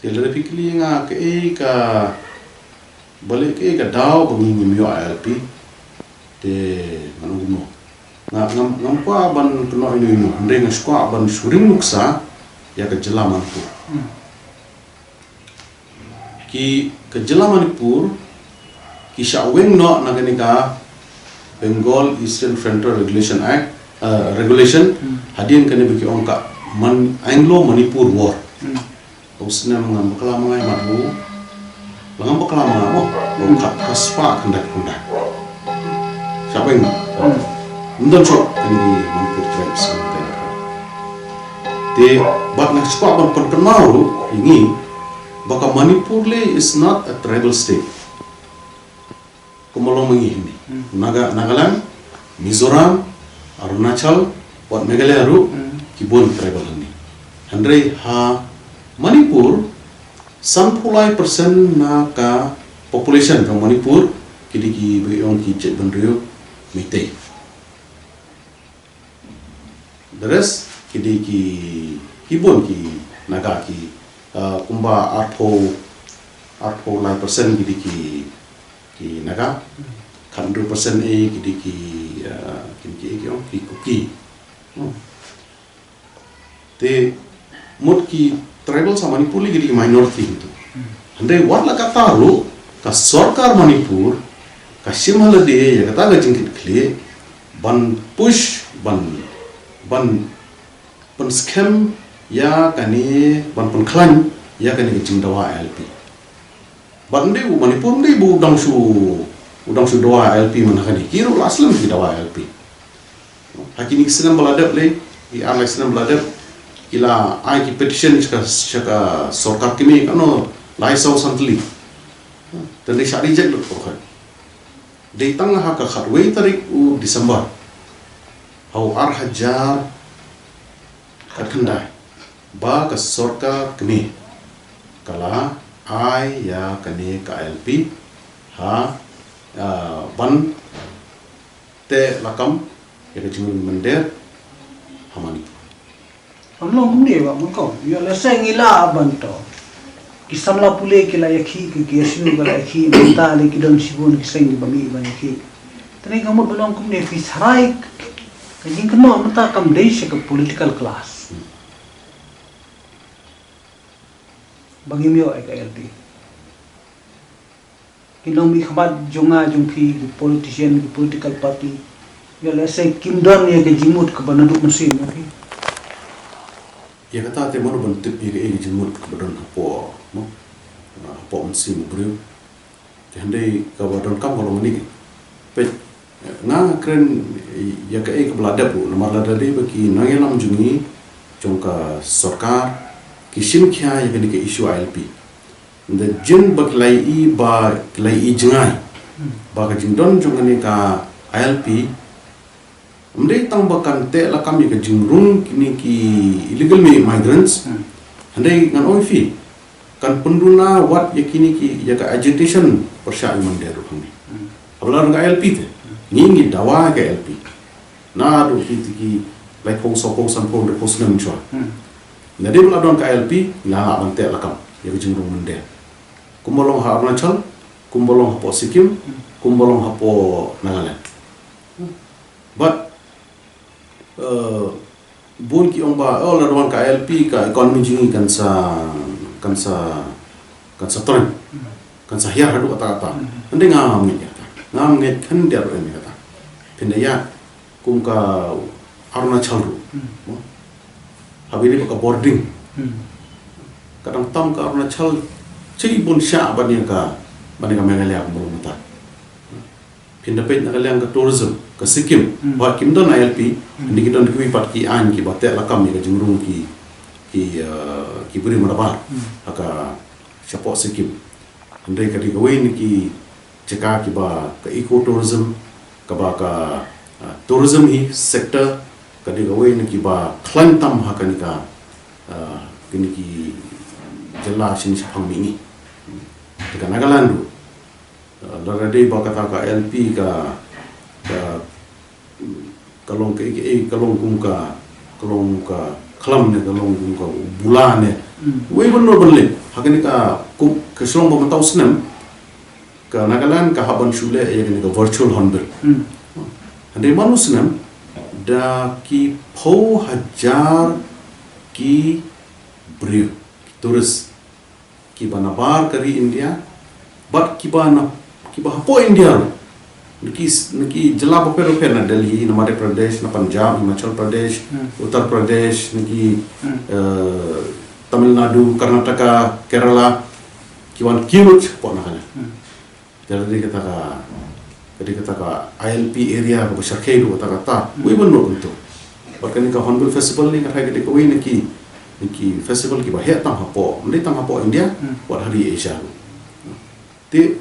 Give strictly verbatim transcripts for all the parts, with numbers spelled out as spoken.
Te lada phi kylli nga kaei ka, balei kaei ka daw ba ngi ngim ïoh ILP, te ngan ong kumno. Nga ngam, ngam kwah ban kynnoh ino ino, hynrei nga shu kwah ban shu ring nuksa ïa ka jylla Manipur. Ki, ka jylla Manipur ki shah weng noh na kane ka Bengal Eastern Frontier Regulation Act, eh, Regulation, hadien kane ba ki ong ka Man, Anglo Manipur War. Ka u snem ngam bakla ma nga ïa mat u. La ngam bakla ma nga mo. Ka u khat ka spah khyndai khyndai. Shah weng. Ym don shuh kane ki Manipur tribes. Te bad nga shu kwah ban pynkynmaw ruh ïa ngi ba ka Manipur lei is not a tribal state. Kumba long ma ngi hangne. Naga, Nagaland, Mizoram, Arunachal, wat Meghalaya ruh, ki bun tribal hangne. Hynrei ha Manipur, sanphew lai percent na ka population jong Manipur, ki dei kiba ong ki jaitbynriew Meitei. The rest ki dei ki, ki bun ki Naga ki, uh, kumba arphew, arphew lai percent ki dei ki, ki Naga, khathynriew percent eh ki dei ki, uh, ki, ki, ki, ki Kuki. Hmm. Te mut ki tribal sa Manipur lei ki dei ki minority hangtu. Hynrei wat la katta ruh ka sorkar Manipur ka shim halade ïa kata ka jingkitkhlieh ban push, ban, ban, ban skhem ïa kane, ban pynkhlaiñ ïa kane ka jingdawa ILP. Bad ym dei u Manipur, ym dei ba u dang shu, u dang shu dawa ILP man ha kane. Ki ruh la slem ki dawa ILP. Ha kine ki snem ba la dep lei, ki ar lai snem ba la dep, ki la ai ki petition sha ka, sha ka sorkar kmie kano lai saw san tylli. Te dei shah reject lut ko khat. Dei tang ha ka khatwei tarik u December ha u ar hajar khatkhyndai ba ka sorkar kmie ka la ai ïa kane ka ILP ha, ah, ban teh lakam ïa ka jingrung mynder ha Manipur. Kam long kumne ba man ko. Ïa lehse ngi lah ban to. Ki samla pule ki la ïakhih, ki, ki S U ki la ïakhih, mynta lei ki don shibun ki seng kiba mih ban ïakhih. Te ngi ka mut ba long kumne phi srai ka jingkynnoh mynta kam dei sha ka political class. Ba ngim ïoh ïa ka ILP. Ki nongmihkhmat jong nga jong phi, ki politician, ki political party, ïa lehse kim don ïa ka jingmut kaba naduh mynsiem jong phi. Ïa kata te mano ban tip ïa kaei ka jingmut kaba don hapoh, mo? Hapoh mynsiem u briew. Te hynrei kaba donkam ka long kane. Peit, nga nga kren ïa kaei kaba la dep ruh, namar lada dei ba ki nongïalam jong ngi jong ka sorkar ki shim khia ïa kane ka issue ILP. Ynda jin ba ki la ïohi, ba ki la ïohi jngai ba ka jingdon jong kane ka ILP ym dei tang ba kan teh lakam ïa ka jingrung kine ki illegal mi-, migrants. Hynrei ngan ong ïa phi, kan pynduna wat ïa kine ki, ïa ka agitation pyrshah ïa u mynder ruh hangne. Haba la don ka ILP te ngi ngi dawa ka ILP. Naduh ki, ki laiphew, sawphew, sanphew, hynriewphew snem shuwa. Ynda dei ba la don ka ILP, ngi la lah ban teh lakam ïa ka jingrung mynder. Kumba long ha Arunachal, kumba long hapoh Sikkim, kumba long hapoh Nagaland. Bad, eh, bun ki ong ba, oh, lada wan ka ILP ka economy jong ngi kan sa, kan sa, kan sa tyrwa, kan sa hiar haduh katta katta. Hynrei ngam ngeit ïa kata. Ngam ngeit khyndiat ruh ïa kata. Phin da ïa kum ka Arunachal ruh. Mo? Haba ïadei bad ka bording. Ka dang tam ka Arunachal, shibun shah ban ïa ka, ban ïa ka Meghalaya kumba long mynta. Phin da peit na ka liang ka tourism, ka Sikkim, ba kim don ILP, hynrei ki don kiwei pat ki aiñ kiba teh lakam ïa ka jingrung ki, ki, eh, ki briew mrad baroh ha ka shapoh Sikkim. Hynrei ka dei kawei na ki jaka kiba ka eco tourism, kaba ka, ah, tourism hi sector, ka dei kawei na kiba khlaiñ tam ha kane ka, ah, kine ki jylla shane shaphang mihngi. Te ka Nagaland ruh, ah, lada dei ba kata ka ILP ka, ka, ka long kaei kaei, ka long kum ka, ka long ka, khlam ne ka long kum ka bula ne. Wei ban nor ban leh ha kane ka kum ka shlong ba mynta u snem ka Nagaland ka hap ban shu leh ïa kane ka virtual hornbill. Hynrei man u snem da ki phew hajar ki briew, ki tourist kiba na bar ka ri India bad kiba na, kiba hapoh India ruh. Na ki, na ki jylla bapher bapher, na Delhi, na Madhya Pradesh, na Punjab, Himachal Pradesh, Uttar Pradesh, na ki, eh, Tamil Nadu, Karnataka, Kerala, ki wan kiew lut hapoh Nagaland. Te ka dei kata ka, ka dei kata ka I L P area kaba shyrkhei ruh kata kata. Wei ban noh kumto. Bad kane ka Hornbill Festival ne ka dei, ka dei kawei na ki, na ki festival kiba heh tang hapoh, ym dei tang hapoh India, wat ha ri Asia ruh. Te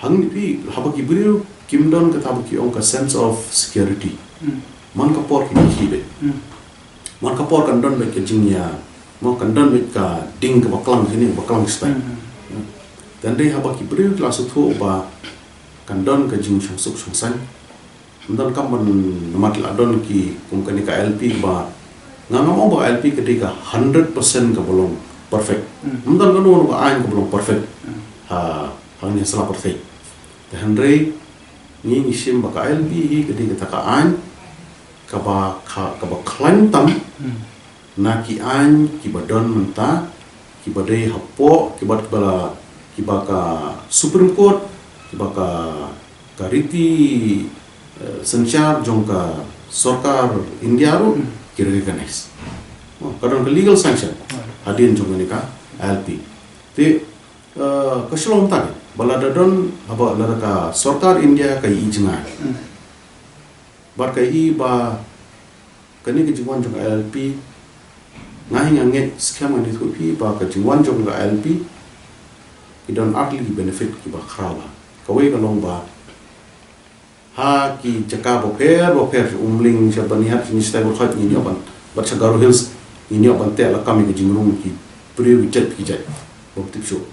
hangne phi, haba ki briew kim don kata ba ki ong ka sense of security. Man ka por ki khih beit. Man ka por kan don beit ka jingïa, mo, kan don beit ka ding kaba klang shane, ba klang shatai. Te hynrei haba ki briew ki la sngewthuh ba kan don ka jingshongsuk shongsaiñ. Ym don kam ban, namar la don ki kum kane ka I L P ba, nga ngam ong ba ka I L P ka dei ka hundred percent kaba long perfect. Ym don kano kano ka aiñ kaba long perfect ha, hangne ha sla pyrthei. Te hynrei ngi ngi shim ba ka I L P hi ka dei kata ka aiñ kaba kha, kaba khlaiñ tam na ki aiñ kiba don mynta, kiba dei hapoh, kiba, kiba la, kiba ka Supreme Court, kiba ka, ka riti, eh, synshar jong ka sorkar India ruh ki recognize. Oh, ka don ka legal sanction hadien jong kane ka I L P. Te, eh, ka shlong mynta ba lada don, haba lada ka sorkar India ka ïohi jngai bad ka ïohi ba kane ka jingwan jong ka I L P, nga hi nga ngeit skhem, ngan ïathuh ïa phi ba ka jingwan jong ka I L P ki don ar tylli ki benefit kiba khraw bha. Kawei ka long ba ha ki jaka bapher bapher, sha Umling, sha Byrnihat, sha Nongstoiñ, Byrkhot, ngin ïoh ban, bad sha Garo Hills ngin ïoh ban teh lakam ïa ka jingrung ki briew ki jait ki jait bym tip shuh.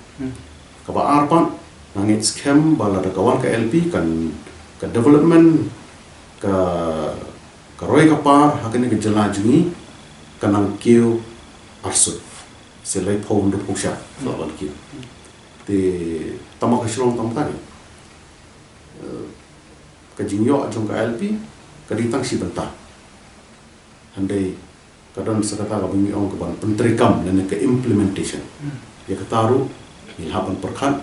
Kaba ar pat, nga ngeit skhem ba lada ka wan ka I L P, kan, ka development, ka, ka roi ka par ha kane ka jylla jong ngi kan nang kiew arsut. Sa laiphew hynriewphew sha, sa ban kiew. Te tang ba ka shlong tang ba ka, eh, ka jingïoh jong ka I L P ka dei tang shi bynta. Hynrei ka don sa kata kaba ngi ong ka ban pyntreikam lane ka implementation. Ïa kata ruh ngi lah ban pyrkhat,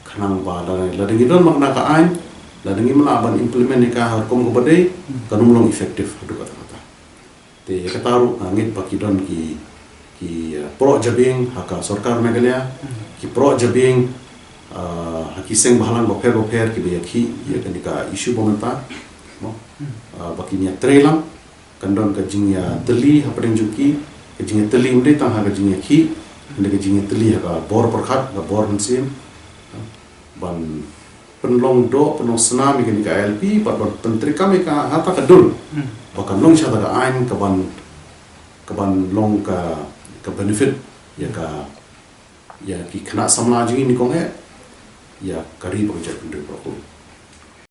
khnang ba lada, lada ngi don ma kane ka aiñ, lada ngim lah ban implement ïa ka ha ka rukom kaba dei, kan ym long effective haduh katta katta. Te ïa kata ruh nga ngeit ba ki don ki, ki, eh, proh jabieng ha ka sorkar Meghalaya, ki proh jabieng, eh, ha ki seng bhalang bapher bapher kiba ïakhih ïa kane ka issue ba mynta, mo. Eh, ba kin ïatreilang, kan don ka jingïatylli hapdeng jong ki, ka jingïatylli ym dei tang ha ka jingïakhih, hynrei ka jingïatylli ha ka bor pyrkhat, ka bor mynsiem, ban pynlong doh, pynlong snam ïa kane ka I L P, bad ban pyntreikam ïa ka ha kata ka dur ba kan long shisha ka aiñ ka ban, ka ban long ka, ka benefit ïa ka, ïa ki khynnah samla jong ngi, nyngkong eh ïa ka ri bad ka jaitbynriew baroh.